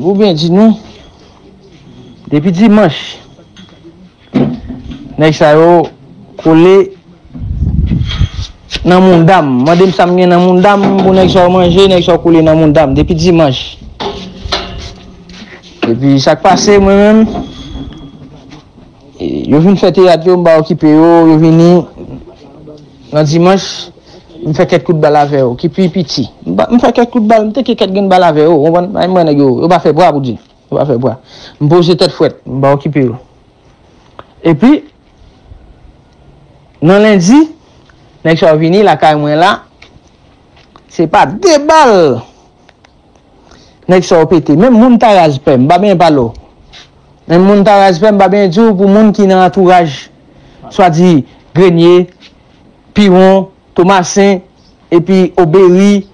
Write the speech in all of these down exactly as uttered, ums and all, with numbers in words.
Ou byen di nou, depi dimanch, nèg sa yo kole nan mounda m. Mande m sa m gen nan mounda m pou nèg sa yo manje, nèg sa yo kole nan mounda m depi dimanch. Epi sa k pase, mwen menm, e, yo vin fè teyat yo, m pa okipe yo, yo vini nan dimanch, m fè kèk kout bal avè yo, ki pi piti. M pa- m fè kèk kout bal, m teke kèk grenn bal avè yo, ou konprann? Ay, mwen, nèg yo, yo pa fè bra pou di. Yo pa fè bra. M poze tèt frèt, m pa okipe yo. Epi, nan lendi, nèg sa yo vini lakay mwen la, se pa de bal nèg sa yo pete. Menm moun Taraz pè, m pa byen pale w. Menm moun Taraz pè, m pa byen di w pou moun ki nan antouraj, swa di Grenye, Piwon, Tomasen, epi Oberi.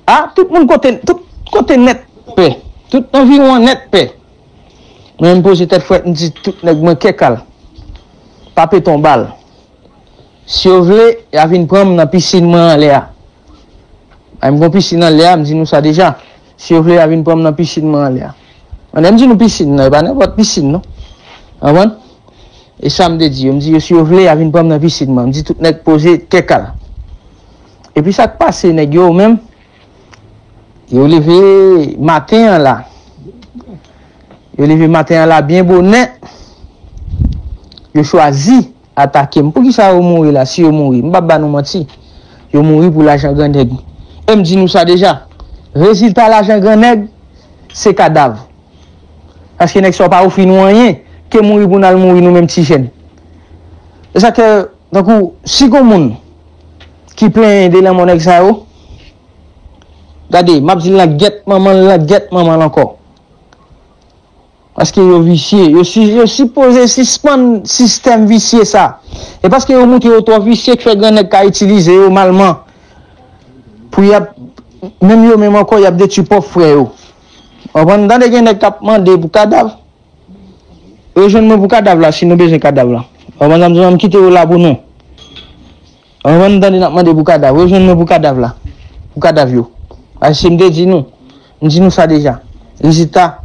A, tout moun kote, tout kote nèt pè. Tout anviwon an nèt pè. Mwen, m poze tèt frèt, m di tout nèg mwen kè kal. Pa pete yon bal. Si yo vle, y a vin pran m nan pisin mwen anlè a. Ay, m gon pisin anlè a, m di nou sa deja. Si yo vle, y a vin pran m nan pisin mwen anlè a. Anlè, m di nou pisin nan, e pa nenpòt pisin, non. Konprann? E sa m te di yo. M di yo, si yo vle, y a vin pran m nan pisin mwen. M di tout nèg poze kè kal. Epi sa k pase, nèg yo menm, yo leve maten an la. Yo leve maten an la byen bonè. Yo chwazi atake m. Poukisa yo mouri la, si yo mouri? M p ap ba nou manti. Yo mouri pou lajan grannèg. E m di nou sa deja. Rezilta lajan grannèg, se kadav. Paske nèg sa yo pa ofri nou anyen, ke mouri pou n al mouri nou menm ti jèn. E sa ke, tankou, si gon moun ki plenyen de lanmò nèg sa yo, gade, m ap di l nan gèt manman l, nan gèt manman l ankò. Paske yo visye. Yo, si, yo sipoze sispann sistèm visye sa. E paske yo montre yo twò visye k fè grannèg ka itilize yo malman. Pou y ap, menm yo menm ankò, y ap detwi pwòp frè yo. Ou konprann? Tande gen nèg k ap mande pou kadav. Rejwenn mwen pou kadav la, si nou bezwen kadav la. Ou konprann sa m di w, m kite yo la pou nou. Anvan n tande n ap mande pou kadav, rejwenn mwen pou kadav la. Pou kadav yo. Paske m te di nou, m di nou sa deja. Rezilta,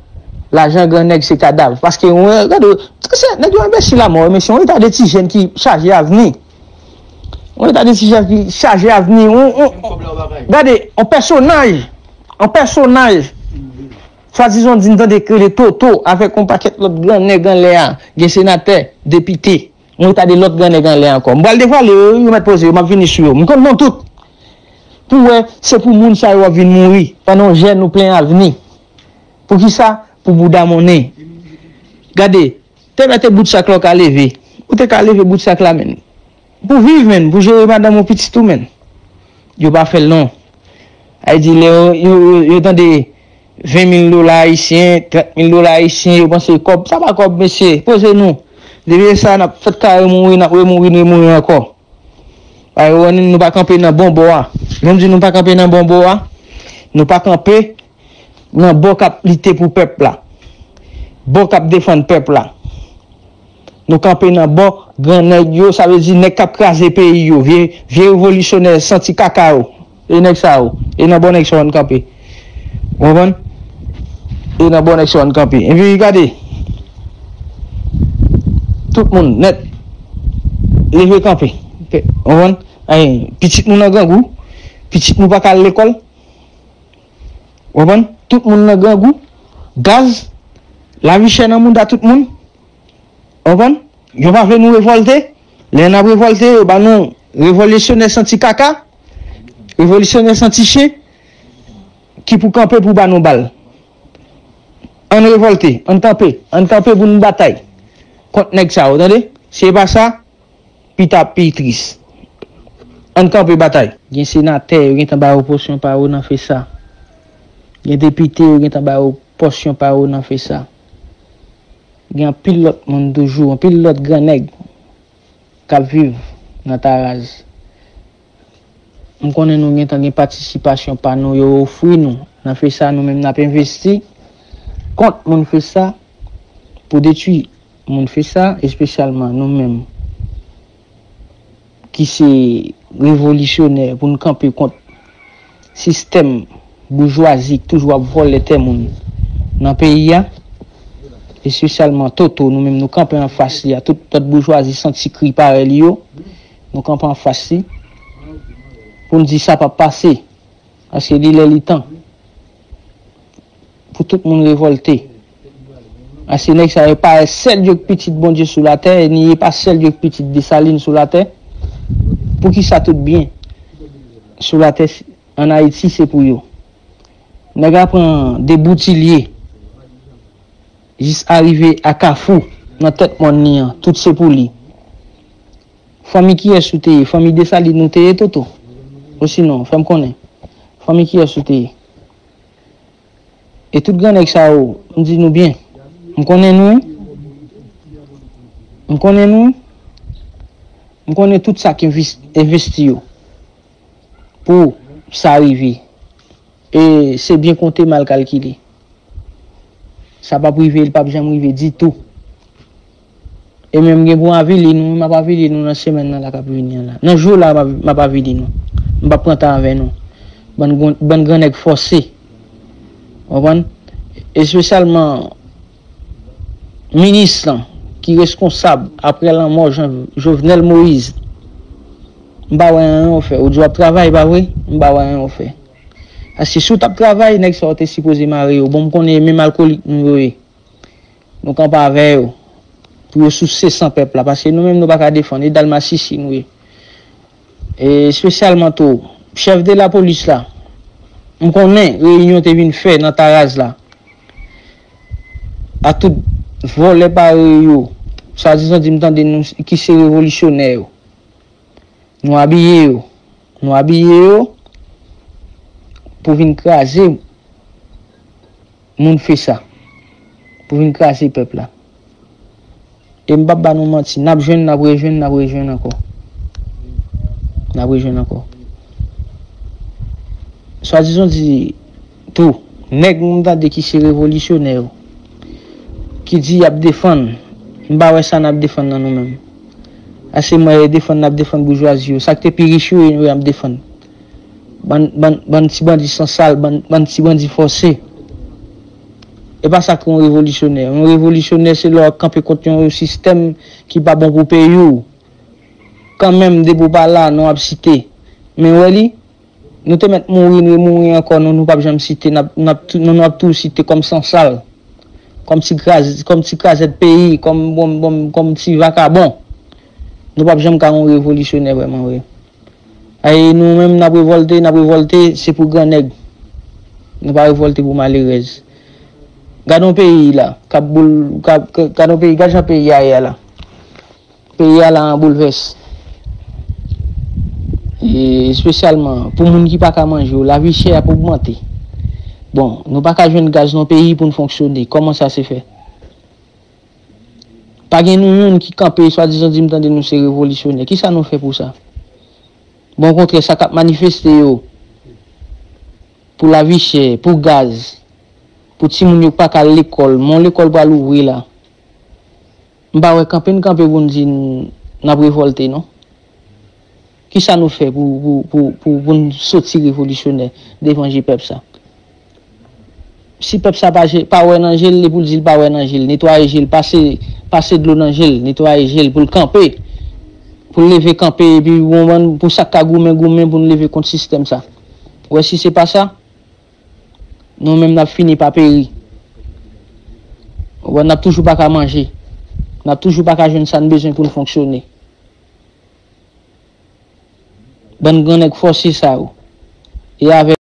lajan grannèg se kadav. Paske, w, gade, se, nèg yo enbesil amò, mesye, yon eta de ti jèn ki chaje avni. Yon eta de ti jèn ki chaje avni. Yon, yon, yon, gade, yon pèsonaj, yon pèsonaj, swadizan di n tande k rele Toto, avèk yon pakèt lòt grannèg anlè a, gen senatè, depite. Yon eta de lòt grannèg anlè ankò. M pral devwale yo, yo mèt poze yo, m ap vini sou yo. M konn non tout. Pou wè, se pou moun sa yo ap vin mouri, pandan yon jèn ou plen avni. Poukisa? Pou bouda monnen. Gade, te mèt bout sak la w ka leve. Ou te ka leve bout sak la, menn. Pou viv, menn, pou jere madanm ou, pitit ou, menn. Yo pa fè l non. Ay di lè yo, yo, yo, yo tande ven mil dola ayisyen, trant mil dola ayisyen, yo panse kòb. Sa pa kòb, mesye. Poze nou. Depi se sa, n ap fèt kare mouri, n ap remouri, n remouri ankò. Ay, nou pa kanpe nan bon bò a. Jan m di nou pa kanpe nan bon bò a, nou pa kanpe nan bò k ap lite pou pèp la. Bò k ap defann pèp la. Nou kanpe nan bò grannèg yo, sa vle di nèg k ap kraze peyi yo, vye, vye revolisyonè santi kaka yo. E nèg sa yo. E nan bò nèg sa yo n kanpe. Ou konprann? E nan bò nèg sa yo n kanpe. Epi gade. Tout moun nèt. Leve kanpe. Ou konprann? Ay, pitit nou nan grangou. Pitit nou pa ka al lekòl. Ou konprann? Tout moun nan grangou. Gaz. Lavi chè nan mouda tout moun. Ou konprann? Yo pa vle nou revòlte. Lè n ap revòlte, yo ba nou revolisyonè santi kaka, revolisyonè santi chen, ki pou kanpe pou ba nou bal. Ann revòlte, ann kanpe, ann kanpe pou nou batay kont nèg sa yo, tande? Si e pa sa, pita ap pi tris. Ann kanpe batay. Gen senatè, yo gentan ba yo pòsyon pa yo nan fè sa. Gen depite, yo gentan ba yo pòsyon pa yo nan fè sa. Gen anpil lòt moun toujou, anpil lòt grannèg k ap viv nan Taraz. M konnen nou gentan gen patisipasyon pa nou yo ofri nou nan fè sa, nou menm n ap envesti kont moun fè sa pou detwi moun fè sa, espesyalman nou menm ki se revolisyonè pou n kanpe kont sistèm boujwazi k toujou ap vòlè tè moun. nan peyi a, espesyalman Toto, nou menm nou kanpe anfas li a, tout lòt boujwazi santi kri parèy li yo, nou kanpe anfas li pou n di sa p ap pase, paske li lè li tan pou tout moun revòlte. Paske nèg sa yo pa sèl yo k pitit Bondye sou latè, ni yo pa sèl yo k pitit Desalin sou latè. Poukisa tout byen sou latè, ann Ayiti, se pou yo? Nèg la pran de Boutilye jis arive a Kafou, nan tèt mòn li an, tout se pou li. Fanmi kiyès ou te ye? Fanmi Desalin ou te ye, Toto? Osinon, fè m konnen. Fanmi kiyès ou te ye? E tout gran nèg sa yo, m di nou byen. M konnen nou, wi. M konnen nou, wi. M konnen tout sa k envis-, envesti yo pou sa rive. E se byen konte, mal kalkile. Sa p ap rive, li p ap janm rive ditou. E menm gen pou avili nou, m ap avili nou nan semèn nan la k ap vini an la. Nan jou la, m ap, m ap avili nou. M p ap pran tan avè nou. Bann gwan-, bann gran nèg fòse. Ou konprann? Espesyalman minis lan, ki reskonsab apre lanmò Jan-, Jovenel Moïse. M pa wè anyen w fè. Ou di w ap travay, pa vre? M pa wè anyen w fè. Paske si w t ap travay, nèg sa yo te sipoze mare yo. Bon, m konnen e menm alkolik nou yo ye. Nou kanpe avè yo. Pou yo souse san pèp la. Paske nou menm nou pa ka defann. E dal masisi nou ye. E espesyalman tou, chèf de lapolis la. M konnen reyinyon te vin fè nan Taraz la. A tout vòlè parèy yo. Swadizan di m tande nou ki se revolisyonè yo. Nou abiye yo. Nou abiye yo pou vin kraze moun fesa. Pou vin kraze pèp la. E m p ap ba nou manti. N ap jwenn, n ap rejwenn, n ap rejwenn ankò. N ap rejwenn ankò. Swadizan di tou, nèg m tande ki se revolisyonè yo, ki di y ap defann, m pa wè sa n ap defann nan nou menm. Ase mwen defann, n ap defann boujwazi yo. Sa k te pi rich yo, yo y ap defann. Bann, bann, bann ti bandi sansal, bann, bann ti bandi fòse. E pa sa k yon revolisyonè. Yon revolisyonè se lè w ap kanpe kont yon sistèm ki pa bon pou peyi w. Kanmenm, depi w pa la, non ap site. Men wè li, nou te mèt mouri, nou remouri ankò, non nou p ap janm site, n ap, n ap tou, non nou ap toujou site kòm sansal, kòm ti kraz-, kòm ti krazèt peyi, kòm, kòm, kòm, kòm ti vakabon. Nou p ap janm ka yon revolisyonè vrèman vre. Ay, nou menm n ap revòlte, n ap revòlte, se pou gran nèg. Nou pa revòlte pou malerèz. Gad yon peyi la, k ap boul, k ap, k-, gad yon peyi, gad jan peyi a ye a la. Peyi a la an boulvès. E espesyalman pou moun ki pa ka manje yo, lavi chè ap ogmante. Bon, nou pa ka jwenn gaz nan peyi pou n fonksyone. Kòman sa se fè? Pa gen nou youn ki kanpe, swadizan di m tande nou se revolisyonè. Kisa nou fè pou sa? Bon, okontrè, sa k ap manifeste yo, pou lavi chè, pou gaz, pou timoun yo k pa ka al lekòl, men yon lekòl pral ouvri la. M pa wè kanpe n kanpe pou n di n, n ap revòlte, non. Kisa nou fè pou, pou, pou, pou, pou n soti revolisyonè devan je pèp sa? Si pèp sa pa je, pa wè nan je l, li pou l di l pa wè nan je l, netwaye je l, pase, pase dlo nan je l, netwaye je l, pou l kanpe, pou l leve kanpe, epi pou, pou sa k ka goumen, goumen pou n leve kont sistèm sa. Ou wè, si se pa sa, nou menm n ap fini pa peri. Ou wè, n ap toujou pa ka manje. N ap toujou pa ka jwenn sa n bezwen pou n fonksyone. Bann gran nèg fòse sa yo. E avè